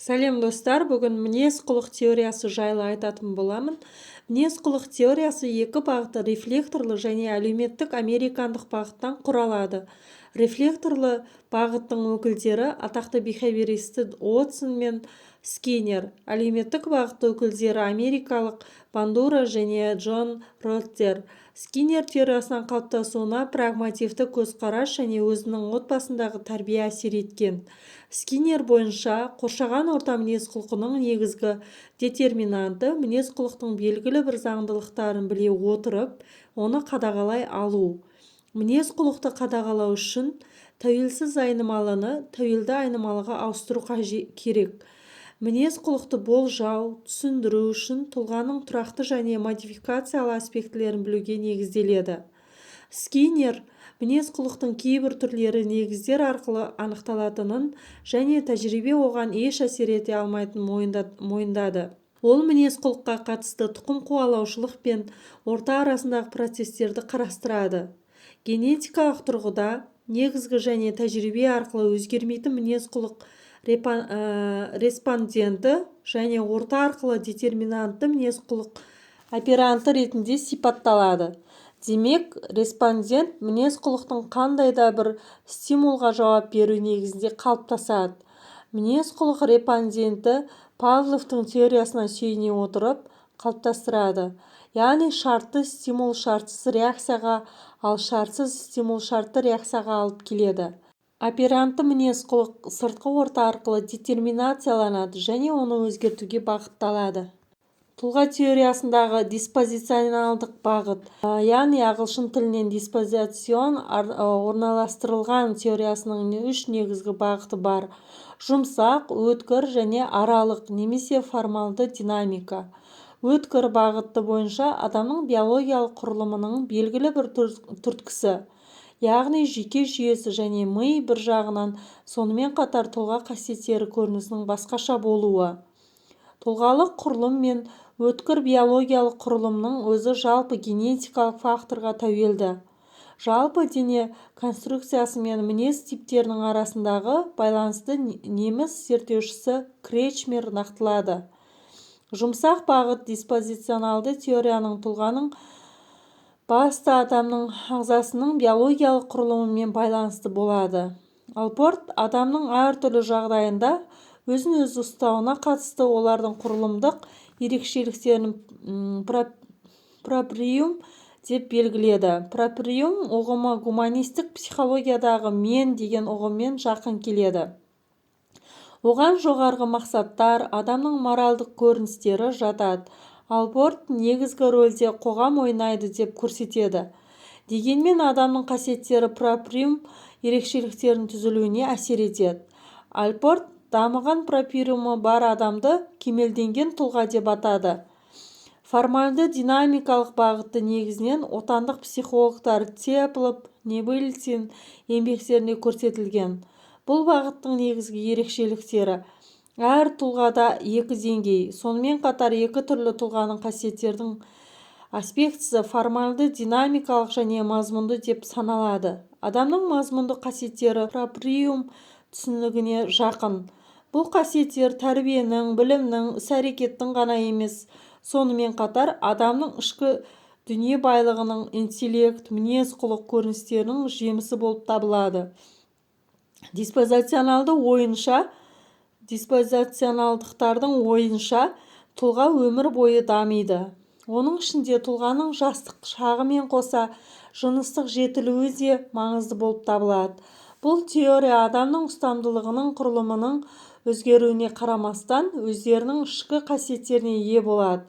Сәлем, достар! Бүгін мінез-құлық теориясы жайлы айтатын боламын. Мінез-құлық теориясы екі бағытты: рефлекторлы және әлеуметтік американдық бағыттан құралады. Рефлекторлы бағыттың өкілдері – атақты бихевиористі Уотсон мен Скиннер, әлеуметтік бағытты өкілдері – америкалық Бандура және Джон Роттер. Скиннер теориясының қалыптасуына прагмативті көзқарас және өзінің отбасындағы тәрбие әсер еткен. Скиннер бойынша, қоршаған орта мінез-құлқының негізгі детерминанты, мінез-құлықтың белгілі бір заңдылықтарын біле отырып, оны қадағалай алу. Мінез-құлықты қадағалау үшін тәуелсіз айнымалыны тәуелді айнымалыға ауыстыру керек. Мінез-құлықты болжау, түсіндіру үшін тұлғаның тұрақты және модификациялы аспектілерін білуге негізделеді. Скиннер мінез-құлықтың кейбір түрлері негіздер арқылы анықталатынын және тәжірибе оған еш әсер ете алмайтынын мойындады. Ол мінез-құлыққа қатысты тұқым қуалаушылық пен орта арасындағы процестерді қарастырады. Генетикалық тұрғыда негізгі және тәжірибе арқылы өзгермейтін мінез-құлық респонденті және орта арқылы детерминантты мінез-құлық операнты ретінде сипатталады. Демек, респондент мінез-құлықтың қандай да бір стимулға жауап беру негізінде қалыптасады. Мінез-құлық респонденті Павловтың теориясына сүйене отырып қалыптастырады, яғни шартты стимул шартсыз реакцияға, ал шартсыз стимул шартты реакцияға алып келеді. Оперантты мінез-құлық сыртқы орта арқылы детерминацияланады және оны өзгертуге бағытталады. Тұлға теориясындағы диспозиционалдық бағыт, яғни ағылшын тілінен disposition, орналастырылған теориясының үш негізгі бағыты бар: жұмсақ, өткір және аралық немесе формалды динамика. Өткір бағыты бойынша адамның биологиялық құрылымының белгілі бір түрткісі, яғни жүйке жүйесі және ми бір жағынан, сонымен қатар тұлға қасиеттері көрінісінің басқаша болуы. Тұлғалық құрылым мен өткір биологиялық құрылымның өзі жалпы генетикалық факторға тәуелді. Жалпы дене конструкциясы мен мінез типтерінің арасындағы байланысты неміс зерттеушісі Кречмер нақтылады. Жұмсақ бағыт диспозиционалды теорияның тұлғаның басты адамның ағзасының биологиялық құрылымымен байланысты болады. Алпорт адамның әртүрлі жағдайында өзін-өзі ұстауына қатысты олардың құрылымдық ерекшеліктерін проприум деп белгіледі. Проприум ұғымы гуманистік психологиядағы мен деген ұғыммен жақын келеді. Оған жоғарғы мақсаттар, адамның моральдық көріністері жатады. Алпорт негізгі рөлде қоғам ойнайды деп көрсетеді. Дегенмен адамның қасиеттері проприум ерекшеліктерінің түзілуіне әсер етеді. Альпорт дамыған проприумы бар адамды кемелденген тұлға деп атады. Формальды динамикалық бағытты негізінен отандық психологтар Теплов, Небылицин еңбектерінде көрсетілген. Бұл бағыттың негізгі ерекшеліктері: әр тұлғада екі деңгей, сонымен қатар екі түрлі тұлғаның қасиеттердің аспектісі формальды динамикалық және мазмұнды деп саналады. Адамның мазмұнды қасиеттері проприум түсінігіне жақын. Бұл қасиеттер тәрбиенің, білімнің, іс-әрекеттің ғана емес, сонымен қатар адамның ішкі дүние байлығының, интеллект, мінез-құлық көріністерінің жемісі болып табылады. Диспозиционалды ойынша Диспозиционалдықтардың ойынша, тұлға өмір бойы дамиды. Оның ішінде тұлғаның жастық шағымен қоса жыныстық жетілуі де маңызды болып табылады. Бұл теория адамның ұстамдылығының құрылымының өзгеруіне қарамастан, өздерінің ішкі қасиеттеріне ие болады.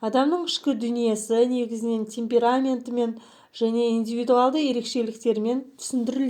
Адамның ішкі дүниесі негізінен темпераментімен және индивидуалды ерекшеліктерімен түсіндіріледі.